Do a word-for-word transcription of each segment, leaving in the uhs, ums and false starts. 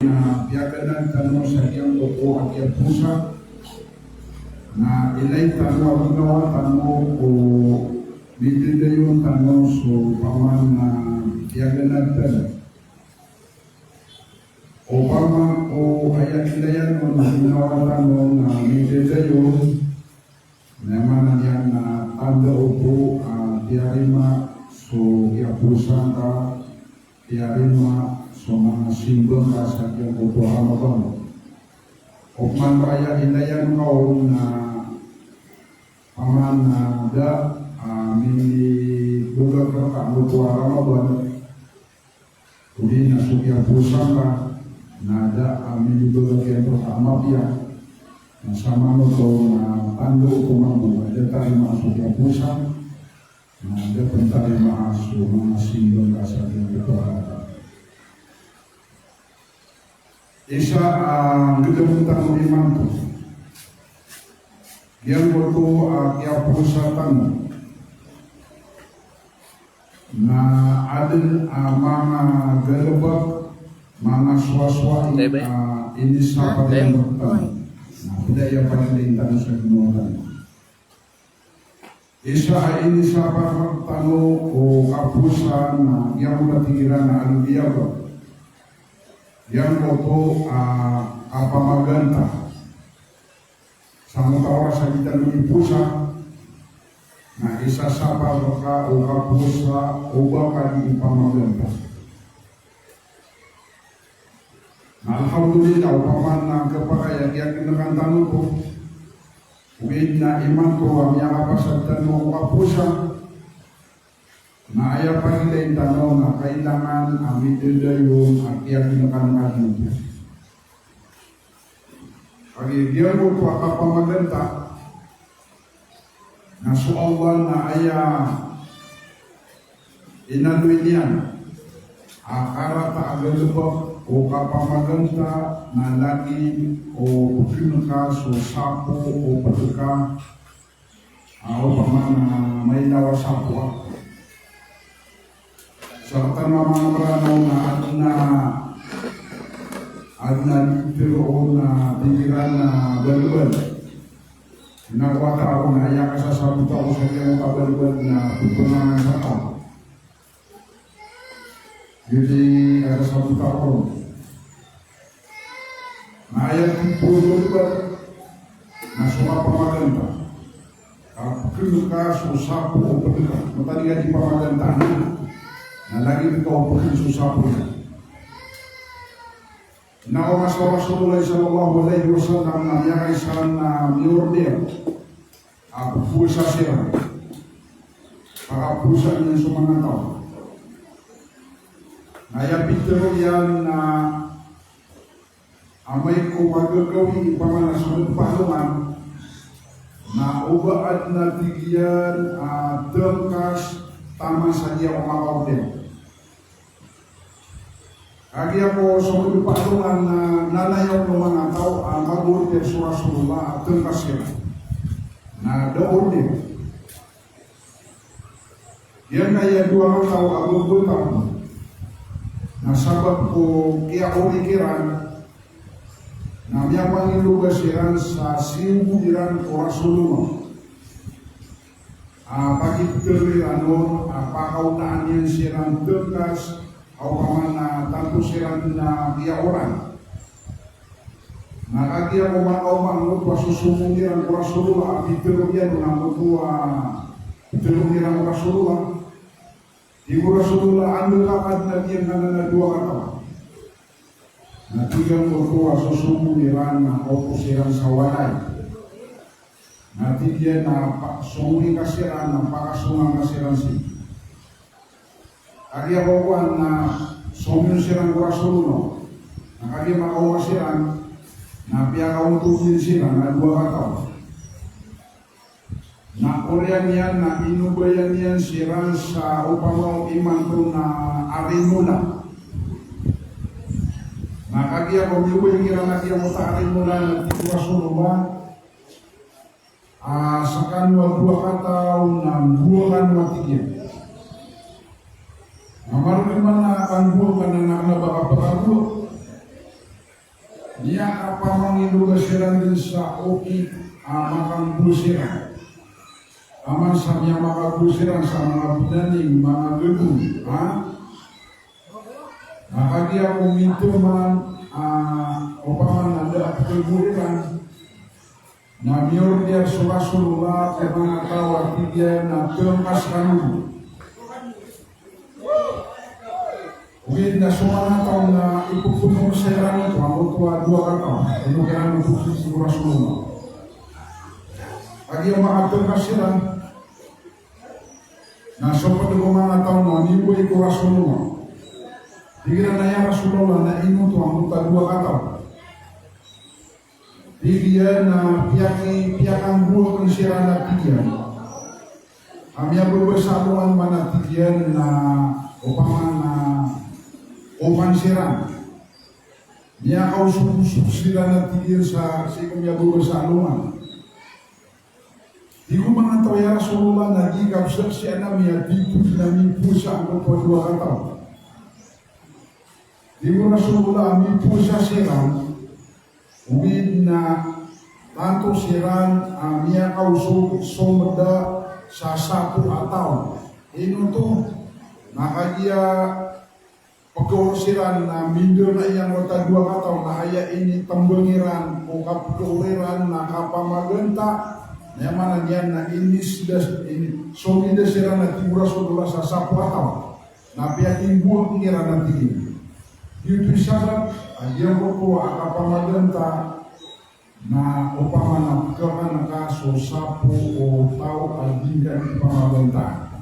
Na piyaganad tano sa giyangkoto a kiyaposan, na ilay tano a ginawa tano ko midadayon tano so paman na piyaganad tano. Opama ko aya ilayan on a ginawa tano na midadayon, na aya maana niyan na tanda oto a tiyarima so kiyaposan ka, tiyarima so manga simbang ka sa giyangkoto a Ramadan. Opama aya ilayan ka on na paman na da a minibagak rka angkoto a Ramadan, odi na so kiyaposan ka na da a minibagak iyan rka a mapiya, na samanoto na tanda oto mambo a da tarimaan so kiyaposan, na da pn tarimaan so manga simbang ka sa giyangkoto a Ramadan. Isa a ngedam tano imanto, giyangkoto a kiyaposan tano na adn a manga galbk, manga soasoai a inisapar iyan rktano. Na pd aya pagilay tano sa ginawa tano. Isa a inisapar rktano o kaposan na giyangkoto a tig iran a al-ghiyabah. Giyangkoto a kapamaganta. Sa giyangkoto a oras a di tano iposa, na isasapar rka o kaposa o ba ka di ipamaganta. Na alhamdulillah, opama na kapakay a kiyagenkan tano oto, ogaid na imanto a miyakapasad tano ko kaposan, na aya pagilay tano na kailangan a midadayon a kiyagenkan tano oto. Kagiya giyangkoto a kapamaganta, na so Allah na aya inaloy niyan a karata a galbk o kapamaganta na lagid o pkn ka so sapo o pd ka, a, opama na maila a sapo a. Sa rktano a manga Mranaw na adn a, adn a liter on a tig iran a balbal. Na kowa tao na aya kasasabota ko sa giyangkoto a balbal na pphangangn sa taw. Giyoto i kasasabota ko. Na aya tig o balbal na so kapamaganta. Ka pkn ka so sapo o pd ka. Mataliga di pamaganta na, na lagid ka o pkn so sapo iyan. Na o masa o Rasulullah sallallahu alaihi wasallam na miyakaisa na miyorder a pphowasa siran. Pakaphowasa niyan so manga taw. Na aya pitharo iyan na amay ko magagawii i pamana so manga alongan, na o ba adn a tig iyan a tngkas taman sa giya ko makaorder. Kagiya ko so manga alongan na nanayawn o manga taw a mag-order so Rasulullah a tngkas iran. Na da order. Giya kaya dowa kataw a babataw na sabap ko kiyaori kiran na miyapangiloba siran sa siyogo iran ko Rasulullah. A, pakiptharo iran on a pakaonaan iyan siran tngkas a opama na tanto siran na kiyaoran. Na kagiya ko makaoma angkoto a sosombong iran ko Rasulullah a pitharo iyan on angkoto a pitharo iran ko Rasulullah. Tig o Rasulullah, anda ka kadn a giyangkanan a dowa kataw? Na tig angkoto a sosombong iran na kaoto siran sa walay. Na tig iyan a pa-, songowi ka siran, na pakasonga ka siran sii. Kagiya ko kowan na songowi siran ko Rasulullah. Na kagiya makaoma siran, na piyakaonto iyan siran na dowa kataw. Na oriyan iyan na inobayan iyan siran sa opama o imanto na arimola. Na kagiya ko miyobay kiran a giyangkoto a arimola na tig o Rasulullah, a, skano a dowa kataw na mbowa kano a tig iyan. Na maroon man a kanggowa ka na kna ba kapakagowa. Miyakapamangiloga siran dn sa okit a makanggowa siran. Taman sa miyamakagowa siran sa manga binaning, manga gagawii, ha? Na kagiya ko mitoman, ah, opama na da a pkhagowa iran, na miyordiya so Rasulullah ko manga taw a tig iyan a tngkas kano. Ogaid na so manga taw na ipphonong siran oto, angkoto a dowa kataw. Ino kiran oto sii ko Rasulullah. Kagiya makatngkas siran, na so pd o manga taw na mimbaloy ko Rasulullah. Tig iran a, "Ya Rasulullah, na ino oto angkoto a dowa kataw?" Tig iyan a piyaki-, piyakanggowa akn siran a tig iyan a miyababa sa alongan man a tig iyan na opama na opan siran. Miyakaosog-osog siran a tig iyan sa sii ko miyababa sa alongan. Tig o manga taw, "Ya Rasulullah, na di ka pzaksian ami a di pd ami powasa angkoto a dowa kataw." Tig o Rasulullah a mipowasa siran, ogaid na tanto siran a miyakaosog so mada sa sapo a taw. Ino oto? Na kagiya pkhaor siran na mindangay angkoto a dowa kataw na aya initmbang iran ko kapkhaor iran na kapamaganta. Na aya maana niyan na inisda, ini, sominda siran a tig o Rasulullah sa sapo a taw. Na piyakinggowa kiran a tig iyan. Giyoto i sabap a giyangkoto a kapamaganta na opama na pkhakan ka so sapo o taw a di ngka di pamagantaan.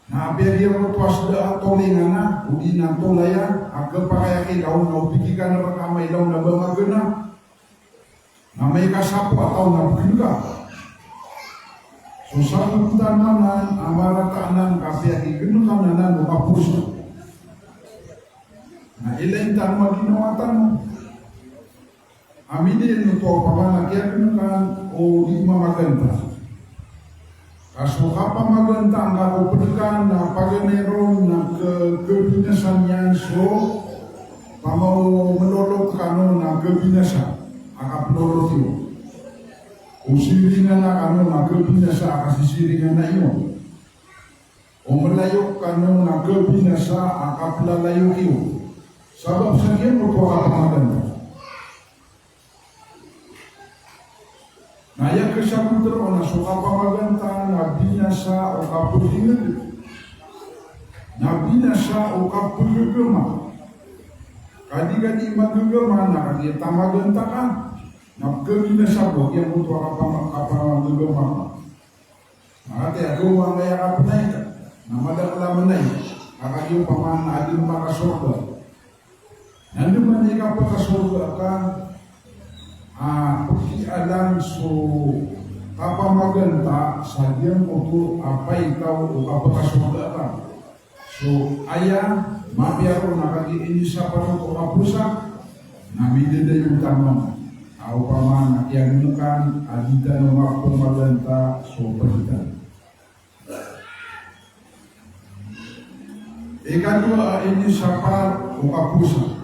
Na apiya giyangkoto a sda a tolingan a, odi na tolaya, a khapakay a kilaw na o piki ka na rka mailaw na ba magana. Na amay ka sapo a taw na pgn ka. So sapo tano anan a marata anan ka piyakignkan anan o kapowasa. Na ilay tano a ginawa tano. Amay di oto opama na kiyagnkan o di mamaganta. Ka so kapamaganta angka ko pd ka na paganay ron na kha-, khabinasa niyan so pamamlolot kano na khabinasa a kapmlolot iyo. O siringan kano na khabinasa a kasisiringan iyo. O mlayo kano na khabinasa a kaplalayo iyo. Sabap sa giyangkoto a kapamaganta. Na aya kasabot ron na so kapamaganta na binasa o kapdingd, na binasa o kapgagama. Ka di ka di magagama na kagiya tamaganta ka, na pkhabinasa bo giyangkoto a kapama-, kapamagagama ka. Makataya ko angkaya kapnay ka, na madakl a mnay, ka kagiya opama na adn makasorga. Na andamanaya i kapakasorga ka, a, pkialang so kapamaganta sa giyangkoto a paitaw o kapakasorga ka. So aya mapiya ron na kagiya inisapar o kapowasa, na midadayon tano a opama na kiyagnkan a di tano mapamaganta so pd tano. Ikadowa a inisapar o kapowasa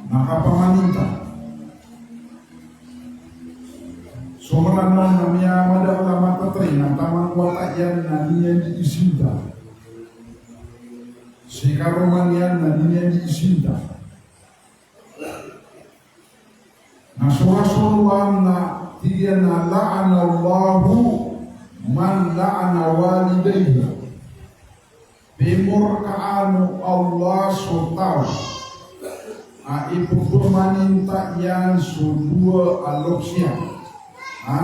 na kapamaninta. So Mranaw na miyamada a matatai na taman ko wata iyan na di niyan di isinta. Si karoma niyan na di niyan di isinta. Na so Rasulullah na tig iyan a, "La'anallahu man la'ana walidayhi." Pimorkaan o Allah so taw a ipphamaninta iyan so dowa a loks iyan. Ha?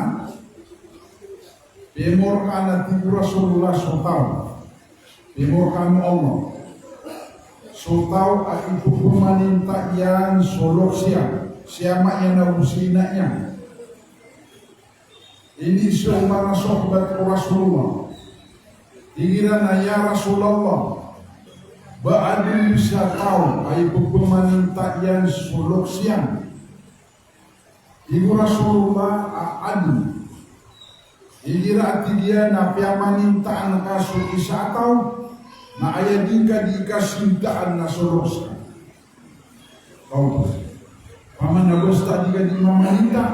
Pimorkaan, a tig o Rasulullah, so taw. Pimorkaan o Allah so taw a ipphamaninta iyan so loks iyan, si ama iyan ago si ina iyan. Iniiza o manga sahabat ko Rasulullah. Tig iran a, "Ya Rasulullah, ba adn sa taw a ipphamaninta iyan so loks iyan?" Tig o Rasulullah a adn. Igira a tig iyan a piyamanintaan ka so isa a taw, na aya di ngka di kasintaan na so loks ka. Opama na basta di ka di mamaninta,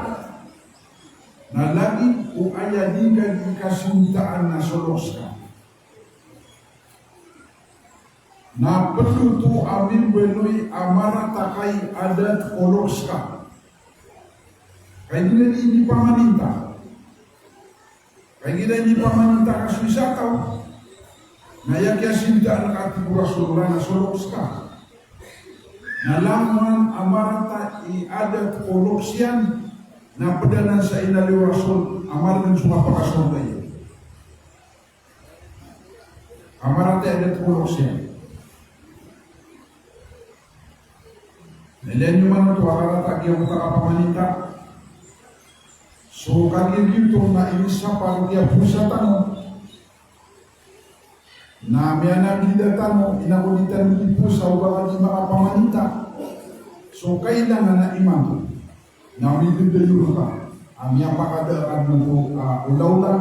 na lagid o aya di ka di kasintaan na so loks ka. Na pd oto a mimbaloy a marata ka i adat ko loks ka. Ka igira di pamaninta. Ka igira di pamaninta ka so isa a taw, na aya kiyasintaan ka, tig o Rasulullah, na so loks ka. Na langowan a marata i adat ko loks iyan, na pd anan sa inaloy o Rasul a marata so kapakasorga iyan. A marata i adat ko loks iyan. Na ilaya niyo man oto a karata a giyangkoto a kapamaninta. So kagiya giyoto na inisapar o kiyapowasa tano. Na miyananggila tano, ino ko di tano di powasa o ba ka di makapamaninta. So kailangan na imanto na midadayon ka a miyapakada ka dn oto a olaola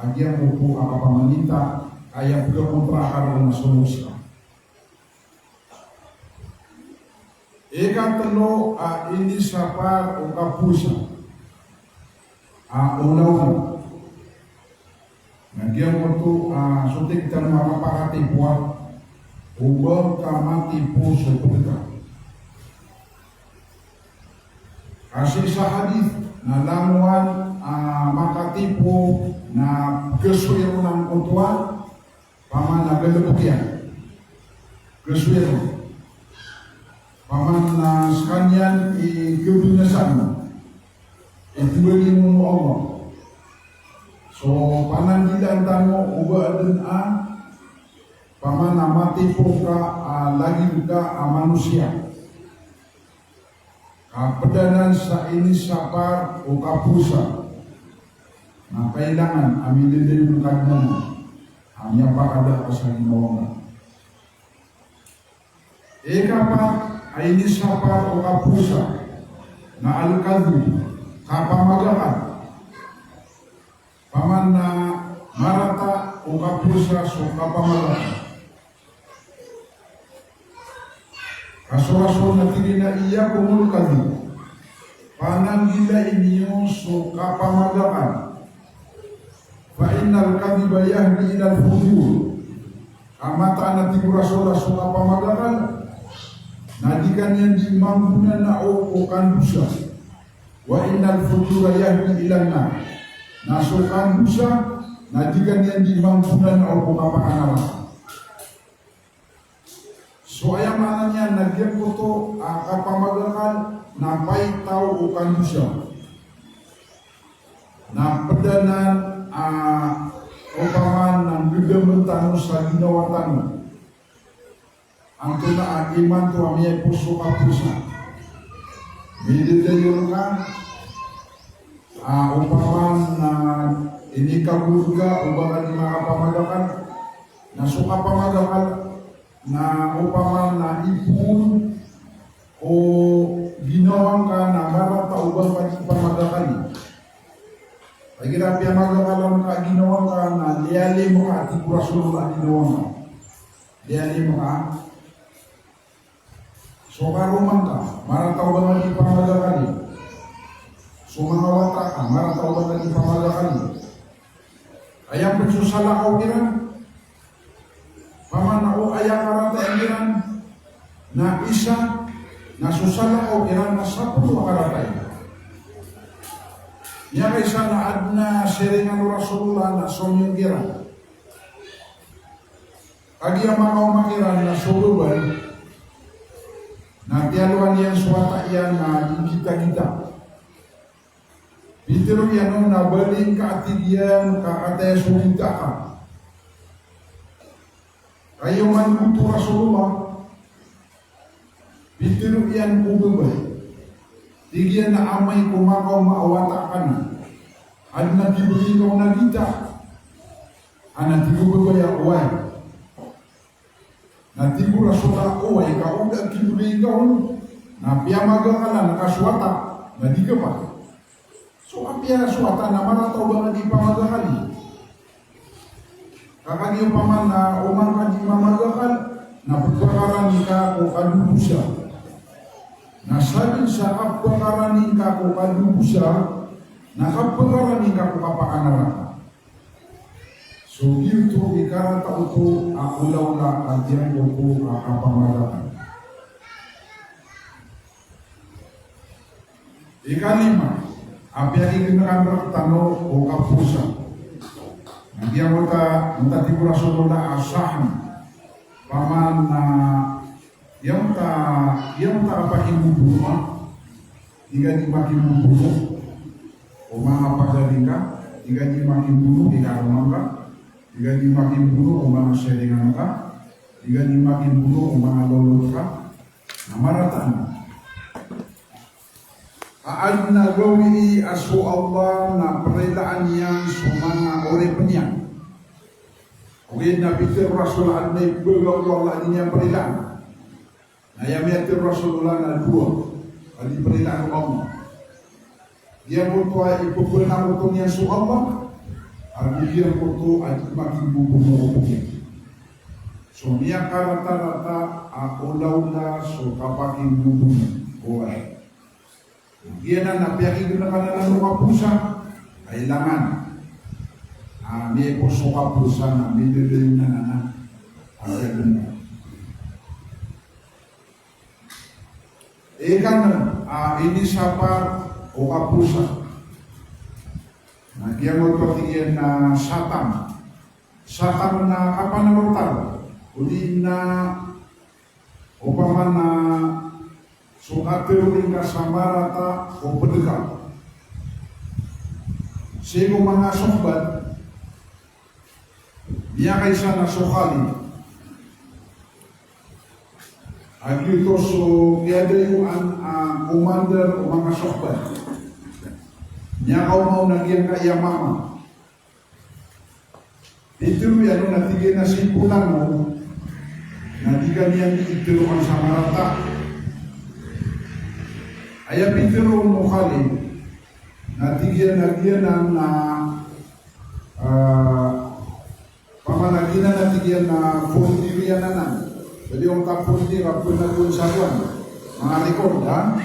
a giyangkoto a kapamaninta, ka aya pkakontra ka ron na so loks ka. Ikatlo a inisapar o kapowasa a olaola na giyangkoto a so tig tano a kapakatipoa o ba ka matipo so pd ka. Ka sii sa hadith na langowan a makatipo na pkasoy ron angkoto a Paman na galbk iyan. Kasoy ron. Paman na skaniyan i kabinasaan. I tbali mo o Allah. So, pananggilaan tano o ba adn a, paman na matipo ka, a, lagid ka a manosiya. Ka pd anan sa inisapar o kapowasa, na kailangan a midadayon ka dn a miyapakada ka sa ginawa ngka. Ikapat a inisapar o kapowasa na al-kadhib, kapamagakan. Paman na marata o kapowasa so kapamagakan. Ka so Rasul na tig iyan a iyyakum wal kadhib. Pananggilai niyo so kapamagakan. Fa innal kadhiba yahdi ilal fujur. Ka mataan a tig o Rasul a so kapamagakan na di ka niyan di manggonanao ko kandosa. Wa innal fujura yahdi ilan nar. Na so kandosa na di ka niyan di manggonanao ko kapakanaraka. So aya maana niyan na giyangkoto a kapamagakan na paitaw o kandosa. Na pd anan a opama na nggdamn tano sa ginawa tano. Antonaa a imanto a miyapos o kapowasa. Midadayon ka, a, opama na inikagod ka o ba ka di makapamagakan. Na so kapamagakan na opama na ipoon o ginawa ngka na marata o ba ka di pamagakan. Igira piyamagakalan ka a ginawa ngka na liyalim ka, tig o Rasulullah, a ginawa ngka. Liyalim ka. So karoma ngka, marata o ba ka di pamagakali. So manga wata ka, marata o ba ka di pamagakali. Aya pn so salakaw kiran. Paman na o aya karata iran na isa, na so salakaw kiran na sapolo a karata iran. Miyakaisa na adn a siringan o Rasulullah na somiyong kiran. Kagiya makaoma kiran na so babay na tiyalowan iyan so wata iyan na di gitagita. Pitharo iyan on na baling ka, a tig iyan, ka kataya so gita ka. Kagiya manogot o Rasulullah, pitharo iyan ko babay. Tig iyan a amay ko makaoma a wata ka na, adn a kibgay ka on a gita? Ana tig o babay a oway. Na tig o Rasul a oway ka o da a kibgay ka on na piyamagakalan ka so wata na di ka pa. So apiya so wata na marata o ba ka di pamagakali. Ka kagiya opama na o man ka di mamagakal na pphakaran ka ko kadodosa. Na sadn sa kapkarani ngka ko kadodosa, na kapkarani ngka ko kapakanaraka. So giyoto i karata oto a olaola a giyangkoto a kapamarataan. Ikalima a piyakignkan rktano o kaposa. Na giyangkoto a, antaa tig o Rasulullah a sahm. Paman na giyangkoto a, giyangkoto a kapakimbobono a, di ka di makimbobono o manga pagari ngka, di ka di makimbono i karoma ngka, di ka di makimbono o manga siringan ngka, di ka di makimbono o manga lolot ka. Na marata anan. Ka adn a gawii a so Allah na prilaan iyan so manga oripn iyan. Ogaid na pitharo o Rasul a adn a ibbaba ko Allah a di niyan prilaan. Na aya miyatharo o Rasulullah na dowa a di prilaan o Allah. Giyangkoto a ipphanakoto niyan so Allah, ago giyangkoto a di makimbobono o pd iyan. So miyakaratarata a olaola so kapakimbobono. Oway. Giyanan a piyakignkan anan o kaposa, kailangan a miyaipos so kaposa na midadayon anan a piyakignkan. Ikanan a inisapar o kaposa na giyangkoto a tig iyan a satam. Satam na kapanarotaro, odi na opama na so katharo ingka sa marata o pd ka. Sii ko manga sohbat, miyakaisa na so Khalid. A giyoto so kiyadayoan a commander o manga sohbat. Miyakaoma on a giyangkaya mama. Pitharo iyan on a tig iyan a si polano na di ka niyan di itharoan sa marata. Aya pitharo o Khalid na tig iyan a giyanan na, ah, opama na giyanan a tig iyan na folder iyan anan. Jadi, onta folder a pnagoon sa kowan, manga record, ha?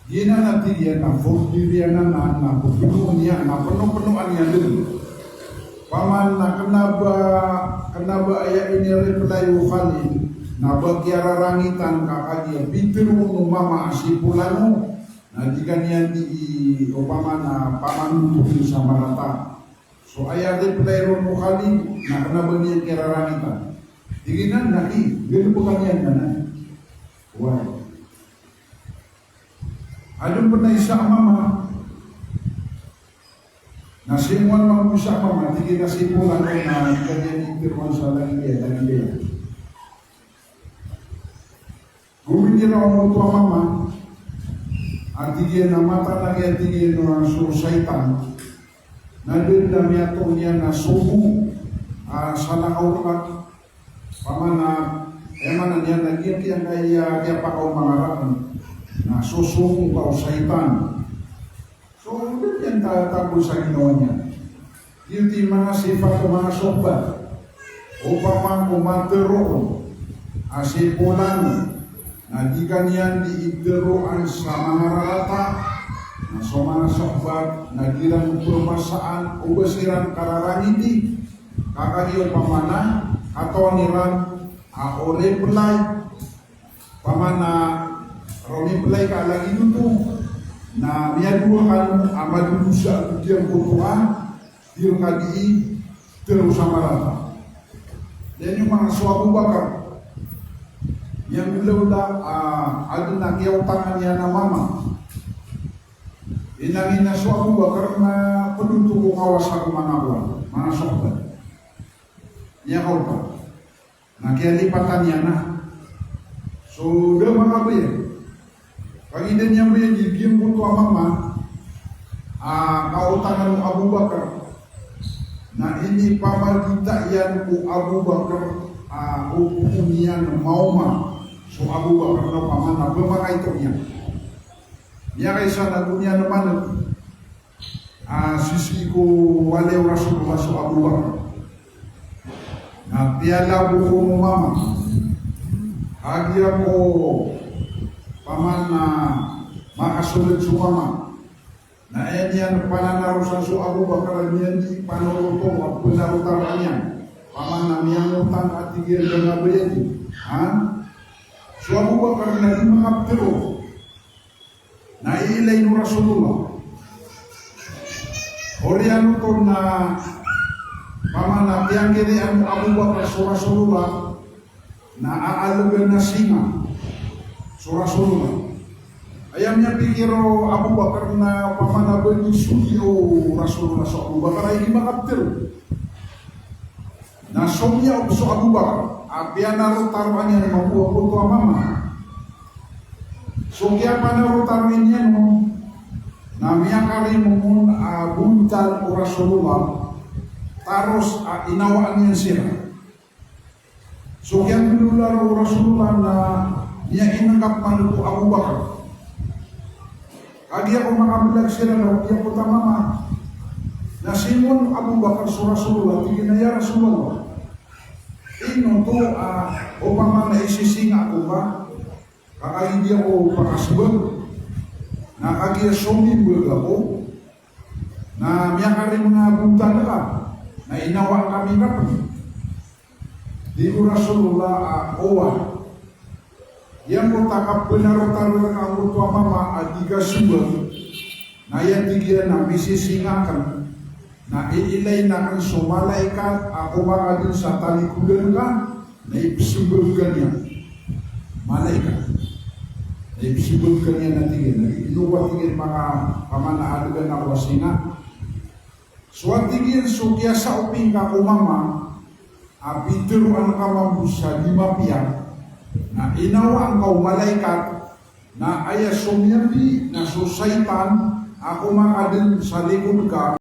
Giyanan a tig iyan na folder iyan anan na pphanoon iyan, na pnopnoan iyan dn. Opama na kna ba, kna ba aya ini-reply o Khalid na ba kiyararangitan ka kagiya pitharo o mama a si polano na di ka niyan di i, opama na, pamanotol sa marata. So aya reply ron o Khalid na kna ba niyan kiyararangitan. Tig iyan na, di, galbkan iyan anan. Why? Adn pn a isa a mama. Na sii mambo sa mama, tig iyan a si polano na di ka niyan di itharoan sa lagid iyan, lagid iyan. Gomigira oto a mama a tig iyan a mataan a giya, tig iyan, a so shaitan na da dn a miyatoon iyan a sogo a salakaw rka. Opama na, aya maana niyan na giyangkaya kiyapakaoma ngka rakn na sosogo ka o shaitan. So, da niyan ta-, tagol sa ginawa niyan. Giyoto i manga sifat o manga sohbat. Opama ko matharo a si polano na di ka niyan di itharoan sa manga rarata, na so manga sohbat na di ran pphasaan o ba siran kararangiti. Ka kagiya opama na katawan iran a o reply, opama na romeply ka a lagid oto, na miyadowa kano a madodosa a giyangkoto a di rka di itharo sa marata. Giyanan i manga so Abu Bakar. Miyanggolawla a adn a kiyaotangan iyan a mama. Inangin a so Abu Bakar na pd oto ko kawasa ko manga kowan, manga sohbat. Miyakaotang. Na kiyalipatan iyan a so da makabaya. Kagiya da niyan baya di giyangkoto a mama a kaotangan o Abu Bakar. Na inipamagita iyan ko Abu Bakar a o poon iyan maoma so Abu Bakar na opama na pmakaito iyan. Miyakaisa na go niyan maneg a sisii ko walay o Rasulullah so Abu Bakar. Na piyalabo ko mama. Kagiya ko pama Mana makasold so mama. Na aya niyan pananarosan so Abu Bakar, niyan di panoroto a panarotaroan iyan. Opama na miyangotang a tig iyan da nga bayadi. Ha? So Abu Bakar na di makaptharo. Na iilay o Rasulullah. Oriyan oto na opama na piyangkirian o Abu Bakar so Rasulullah, na aalgan a singa so Rasulullah. Aya miyapikir o Abu Bakar na opama na ba di sodi o Rasulullah so Abu Bakar, ay di makaptharo. Na somiyaop so Abu Bakar a piyanarotaroan iyan mambo a koto a mama. So kiyapanarotaroan iyan on na miyakarimon a bontal o Rasulullah, taros a inawaan iyan siran. So kiyangolawla o Rasulullah na miyainggap man ko Abu Bakar. Kagiya ko makabelag siran na giya koto a mama. Na singon o Abu Bakar so Rasulullah, tig iyan a, "Ya Rasulullah, ino oto a opama na isisinga ako ka, ka kagiya ko pakasebag, na kagiya somimbag ako, na miyakarimon a bontal ka, na inawaan kami ka pen." Tig o Rasulullah a, "Oway. Giyangkoto a kapenarotaroan angkoto a mama a di ka sembag, na aya tig iyan a misisinga aken, na iilay aken so malaikat a komakadn sa talikodan ka, na ipesembag ka niyan." Malaikat. Na ipesembag ka niyan a tig iyan, na ino ka tig iyan maka, opama na alegan ako a singa. So a tig iyan so kiyasaoping ka ko mama a pitharoan ka mambo sa di mapiya, na inawaan ka o malaikat, na aya somiyambi na so shaytan a komakadn sa likod ka,